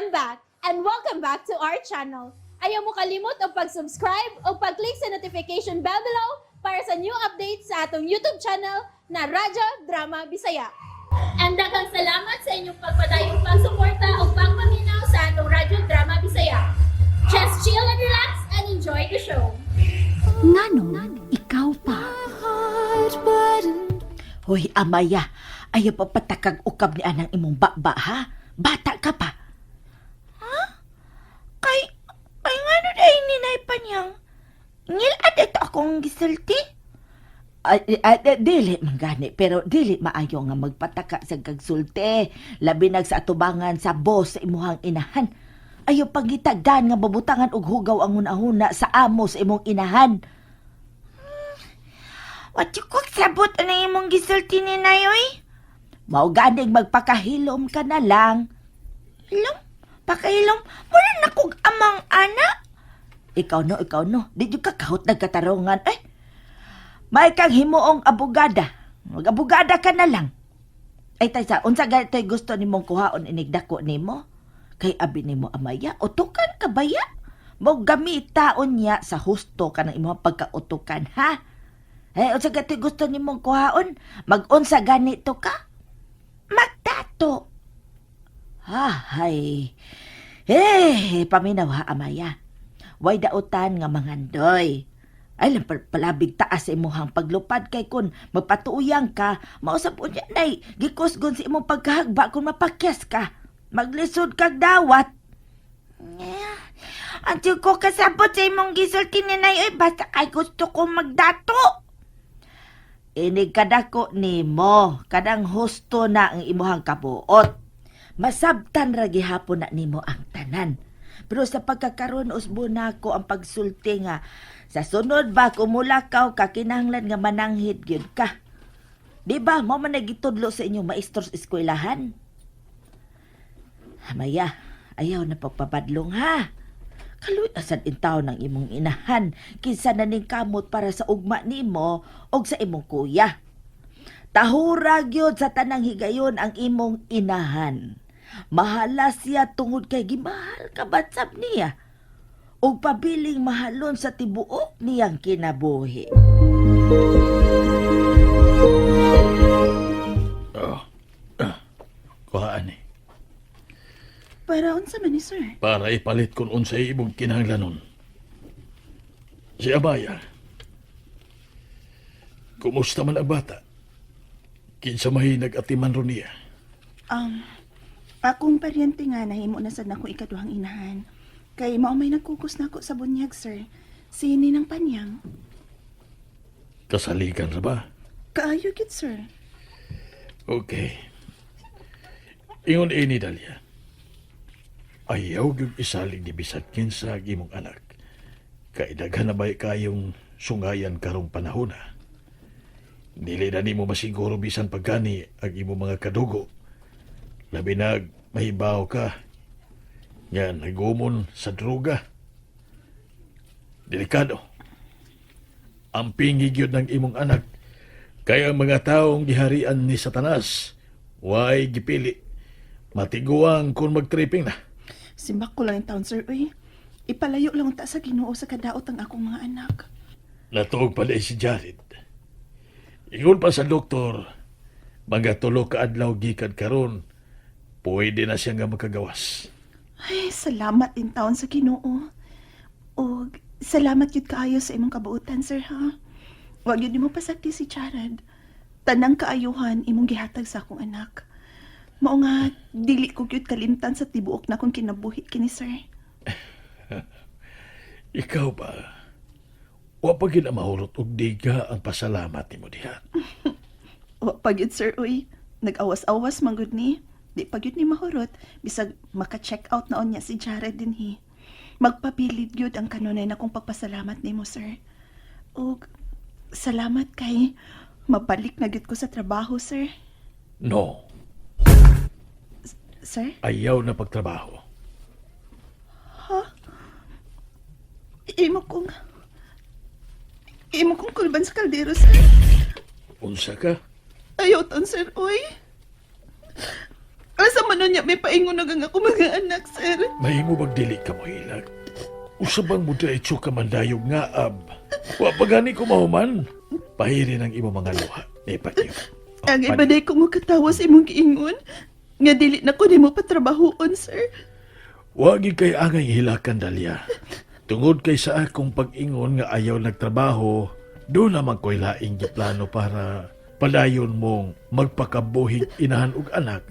I'm back and welcome back to our channel. Ayaw mo kalimot og pag-subscribe o pag-click sa notification bell below para sa new updates sa atong YouTube channel na Radyo Drama Bisaya. And daghang salamat sa inyong pagpadayong pagsuporta o pagpaminaw sa atong Radyo Drama Bisaya. Just chill and relax and enjoy the show. Nganong ikaw pa? Hoy, Amaya, ayaw pa patakag ukab ni anang imong baba, ha? Bata ka pa. Ha? Kay ngano diay ni Nay Panyang? Ngil-ad ito akong gisulti? Ay, ay, ay, dili man gani, pero dili maayo nga magpataka sa kagsulti. Labi nag sa atubangan sa boss sa imuhang inahan. Ayaw pagitagan nga babutangan og hugaw ang hunahuna sa amo sa imong inahan. Wa ko sabot anang imong gisulti ni Nayoy? Mao ganing magpakahilom ka na lang. Hilom? Pakahilom? Mura na kog amang ana. Ikaw no, ikaw no. Di jud ka kahot nagkatarungan. Eh, may kang himuong abogada. Mag-abogada ka na lang. Ay, taysa, unsa ganito'y gusto nimong kuhaon inigdako nimo? Kay abi nimo Amaya, utukan ka baya? Mo gamitaon niya sa husto ka ng imong pagkautukan, ha? Eh, unsa ganito'y gusto nimong kuhaon? Mag-unsa ganito ka? Magdato. Ha, hay. Eh, paminaw ha, Amaya. Way dautan nga mangandoy. Ay, lang palabig taas sa imuhang paglupad kay kun magpatuuyang ka, mausap unya nay, gikusgon sa imong pagkahagba kung mapakyas ka. Maglisod kag dawat. Antiyo ko kasabot sa imong gisulti ni Nay, oy, basta kay gusto ko magdato. Inig kadako nimo, kadang husto na ang imuhang kabuot. Masabtan ra gihapon na nimo ang tanan. Pero sa pagkakaroon usbo nako ang pagsulti nga sa sunod ba kumulakaw ka kinahanglan nga mananghid gyud ka. Di ba mo man nagitudlo sa inyong maestro sa eskwelahan? Maya, ayaw na pagpabadlong ha. Kaluy asad intaw ng imong inahan kinsa na ning kamot para sa ugma nimo og sa imong kuya. Tahura gyud sa tanang higayon ang imong inahan. Mahala siya tungod kay gimahal ka batsab niya. Og pabiling mahalon sa tibuok niyang kinabuhi. Oh. Ah. Kuhaan ni. Para unsa man ni sir? Para ipalit kung unsay imong kinahanglanon. Si Amaya. Kumusta man ang bata? Kinsa may nag-atiman ron niya? Akong paryente nga nahimo na sad nako ikaduhang inahan. Kay mao may nagkukos nako sa bunyag, sir. Si Ninang Panyang. Kasaligan ra ba? Kaayo gyud, sir. Okay. Ingon ini, Dalia. Ayaw gyud isalig ni bisan kinsa ang imong anak. Kay daghan na bay kayong sungayan karong panahon na. Dili na nimo masiguro bisan pagkani ang imong mga kadugo. Labi nag mahibaw ka nga nagumon sa droga. Delikado. Ang pingi gyud ng imong anak kay ang mga taong giharian ni Satanas way gipili. Matiguang kung magtripping na. Simbak ko lang intawn, sir, uy. Ipalayo lang ta sa Ginoo sa kadaot ang akong mga anak. Natuog pala si Jared. Ingon pa sa doktor, mga 3 ka adlaw gikan karon, pwede na siya nga makagawas. Ay, salamat intawn sa Ginoo. Og salamat gyud kaayo sa imong kabuutan, sir, ha. Wa gyud nimo pasakti si Jared. Tanang kaayuhan imong gihatag sa akong anak. Mao nga dili ko gyud kalimtan sa tibuok na akong kinabuhi kini, sir. Ikaw ba? Wa pa gyud mahurot og diga ang pasalamat nimo diha. Wa pa gyud, sir, uy. Nag-awas-awas man gud ni. Di pa gyud ni mahurot bisag maka-check out na unya si Jared dinhi. Magpabilid gyud ang kanunay na kong pagpasalamat nimo, sir. Og salamat kay mabalik na gyud ko sa trabaho, sir. No, Sir? Ayaw na pagtrabaho. Imo kong kulban sa kaldero, sir. Unsa ka? Ayaw ton, sir, uy. Asa man Man niya may paingon na ang ako mga anak, sir. Mahimo bag dili ka mohilak. Usabang mo diretso ka mandayog nga ab. Wa pa gani ko mahuman. Pahiri ng imo mga luha. Ipat niyo. Oh, Ang iba day ko mo katawa sa imong giingon. Nga dili na ko nimo patrabahoon, sir. Wa gid kay angay hilakan, Dalia. Tungod kay sa akong pag-ingon nga ayaw nagtrabaho, doon naman ko'y laing giplano para padayon mong magpakabuhig inahan og anak.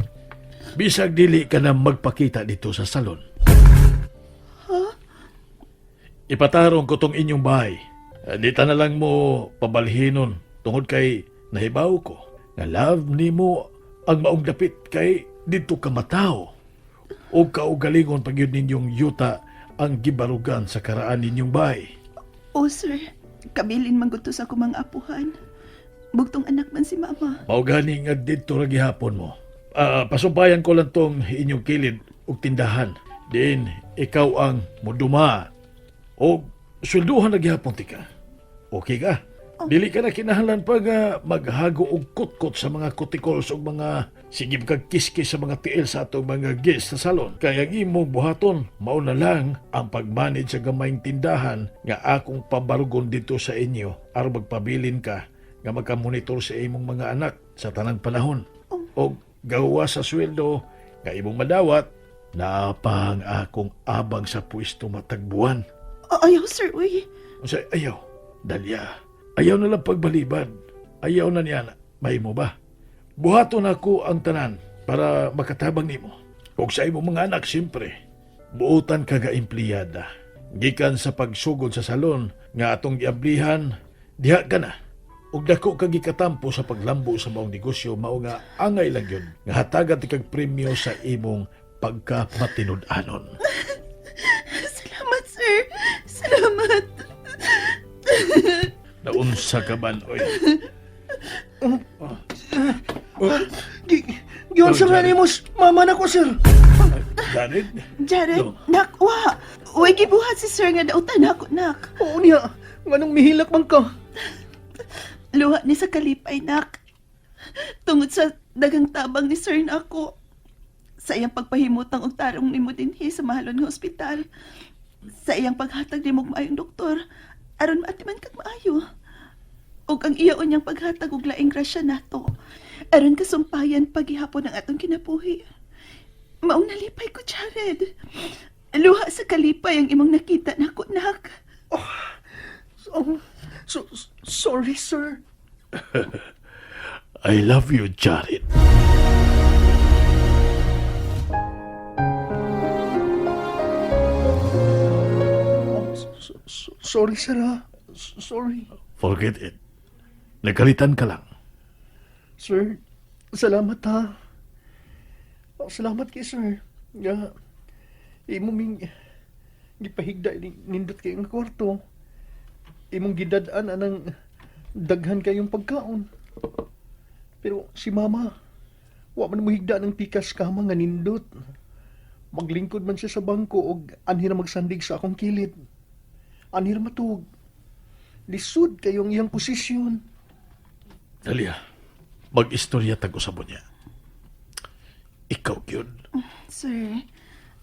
Bisag dili ka na magpakita dito sa salon. Ipatarong ko tong inyong bahay. Di ta na lang mo pabalhinon tungod kay nahibaw ko nga love nimo ang maong dapit kay dito ka mataw. O kaugalingon pag yun ninyong yuta ang gibarugan sa karaan ninyong bahay. Oh, sir. Kabilin man gud to sa akong mga apuhan. Bugtong anak man si mama. Mao gani nga didto ra gihapon mo. Ah, pasumpayan ko lang tong inyong kilid ug tindahan. Din ikaw ang muduma o swelduhan na gihapon tika. Okay ka? Dili ka na kinahanglan pag maghago og kutkot sa mga kutikols ug mga sige kag kiskis sa mga tiil sa atong mga guest sa salon. Kaya ang imong buhaton, mao na lang ang pag-manage sa gamayng tindahan nga akong pabarugon dito sa inyo aron magpabilin ka nga magka-monitor sa imong mga anak sa tanang panahon. O gawa sa sweldo nga imong madawat, naa pa ang akong abang sa pwesto matagbuan. Oh, ayaw, sir, uy. Unsa ayaw, Dalia. Ayaw na lang pagbalibad. Ayaw na niya. Mahimo ba? Buhaton ako ang tanan para makatabang nimo. Ug sa imong mga anak, siyempre, buotan ka ga empleyada. Gikan sa pagsugod sa salon nga atong giablihan, diha ka na. Ug dako ka gikatampo sa paglambo sa maong negosyo, mao nga angay lang yun. Nga hatagan ti kag premyo sa imong pagkamatinud-anon. Salamat, sir. Salamat. Naunsa ka man, oy. Gi giyon sa Jared. nga mama na ko, sir. Jared? Jared, No. nak, wa. Uy, gibuhat si sir nga dautan ako, nak. Oo niya, nganong mihilak man ka. Luha ni sa kalipay, nak. Tungod sa dagang tabang ni sir na ako. Sa iyang pagpahimutang og tarong nimo dinhi sa mahalon nga ospital. Sa iyang paghatag nimo og maayong doktor aron maatiman kag maayo. Ug ang iya unyang paghatag og laing grasya nato aron kasumpayan paghihapon ang atong kinabuhi. Maong nalipay ko, Jared. Luha sa kalipay ang imong nakita nako, nak. Oh, so, sorry, sir. I love you, Jared. Oh, sorry, sir, ha. Sorry. Forget it. Nagkalitan ka lang. Sir, salamat ha. Oh, salamat kay sir. Nga, imo ming gipahigda nindot kay nga kwarto. Imong gidad-an anang daghan kayong pagkaon. Pero si mama, wa man mohigda ng pikas kama nga nindot. Maglingkod man siya sa bangko og anhi ra magsandig sa akong kilid. Anhi ra matuog. Lisod kayong iyang posisyon. Dalia, mag-istorya tag-usabon niya. Ikaw yun. Sir,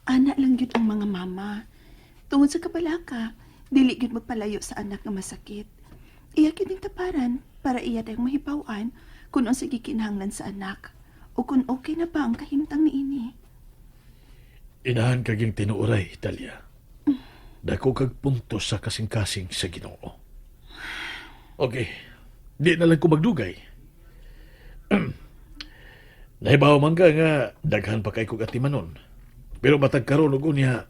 ana lang gyud ang mga mama. Tungod sa kabalaka, dili gyud magpalayo sa anak nga masakit. Iya gyud ning taparan para iya dayong mahibaw-an kung unsa gikinahanglan sa anak o kung okay na ba ang kahimtang niini. Inahan kaging tinuuray, Dalia. Dako kag punto sa kasing-kasing sa Ginoo. Okay, di na lang ko magdugay. Nahibaw man ka nga daghan pa kay kog atimanon. Pero matag karon og unya,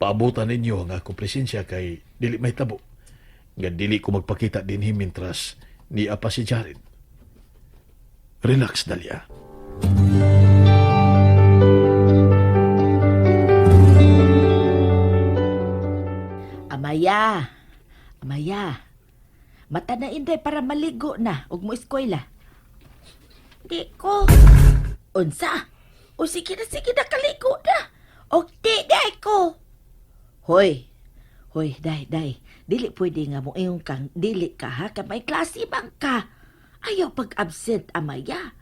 paabutan ninyo ang akong presensya kay dili may tabo. Nga dili ko magpakita dinhi mintras ni apa si Jared. Relax, Dalia. Amaya, Amaya. Mata na inday para maligo na ug mo eskwela. Di ko. Unsa? O sige na kaligo na. Og di day ko. Hoy. Hoy, day, day. Dili pwede nga mo ingon kang dili ka ha kay may klase bang ka. Ayaw pag-absent, Amaya.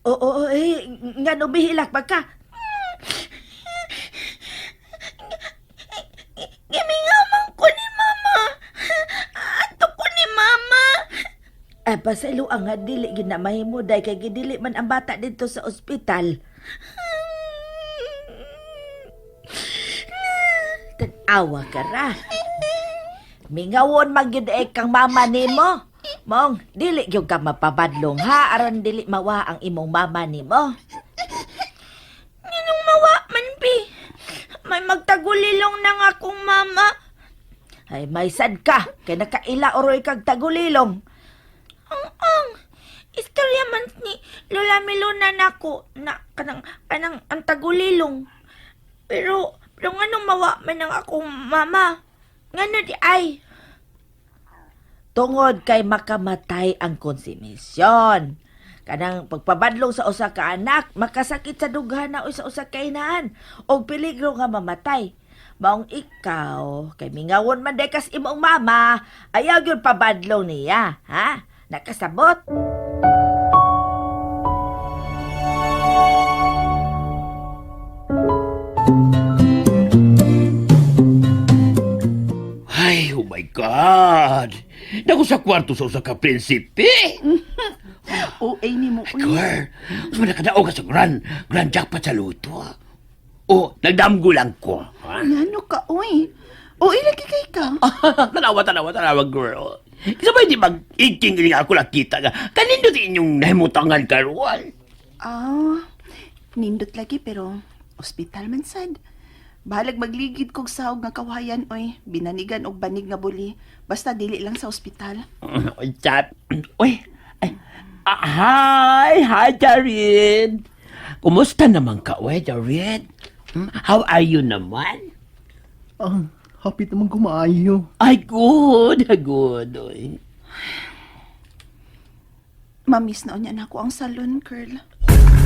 Oo, eh, nga mihilak ba ka? Gimingaman ko ni mama. Ato ko ni mama. Ay, pasaylo ang nga dili gid na mahimo day kay gidili man ang bata dito sa ospital. Tan-awa ka ra. Mingawon man gyud eh kang mama nimo. Mong, dili gyud ka mapabadlong ha aron dili mawa ang imong mama nimo. Ninong mawa man pi. May magtagulilong na nga akong mama. Ay, may sad ka. Kay nakaila oroy kag tagulilong. Ang ang. Istorya man ni Lola Milona nako na kanang kanang ang tagulilong. Pero pero nganong mawa man ang akong mama? Ngano di ay? Tungod kay makamatay ang konsumisyon. Kanang pagpabadlong sa usa ka anak, makasakit sa dughan na o sa usa ka inahan, og peligro nga mamatay. Maong ikaw, kay mingawon man day kas imong mama, ayaw gyud pabadlong niya, ha? Nakasabot? Ay, oh my God! Naku sa kwarto sa usa ka prinsipe! OA ni mo, uy. Girl, mas man nakadaog ka sa grand jackpot sa luto. Oh, nagdamgo lang ko. Ha? Ngano ka, uy? OA lagi kay ka. Tanawa, tanawa, tanawa, girl. Isa ba hindi mag-iking ako nakita nga? Kanindot inyong nahimutangan karuan? Ah, nindot lagi pero ospital man sad. Bahalag magligid kog sahog nga kawayan oy, binanigan og banig nga buli. Basta dili lang sa ospital. Uy, chat. Uy, ay, ah, hi, hi, Jared. Kumusta naman ka, uy, Jared? Hmm? How are you naman? Ah, hapit naman kumaayo. Ay, good, good, uy. Mamiss na unya nako ang salon, girl.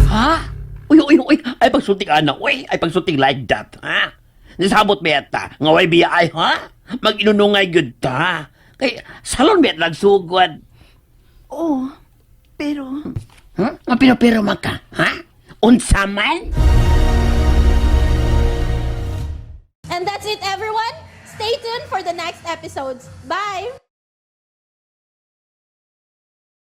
Ha? Uy, uy, uy, ay pagsulting anak, uy, ay pagsulting like that, ha? Nisabot ba yata? Nga way biya ay, ha? Mag-inunungay gyud ta. Kay, salon ba yata nagsugod? Oh, pero Ha? Nga pero man ka, ha? Unsa man? And that's it, everyone. Stay tuned for the next episodes. Bye!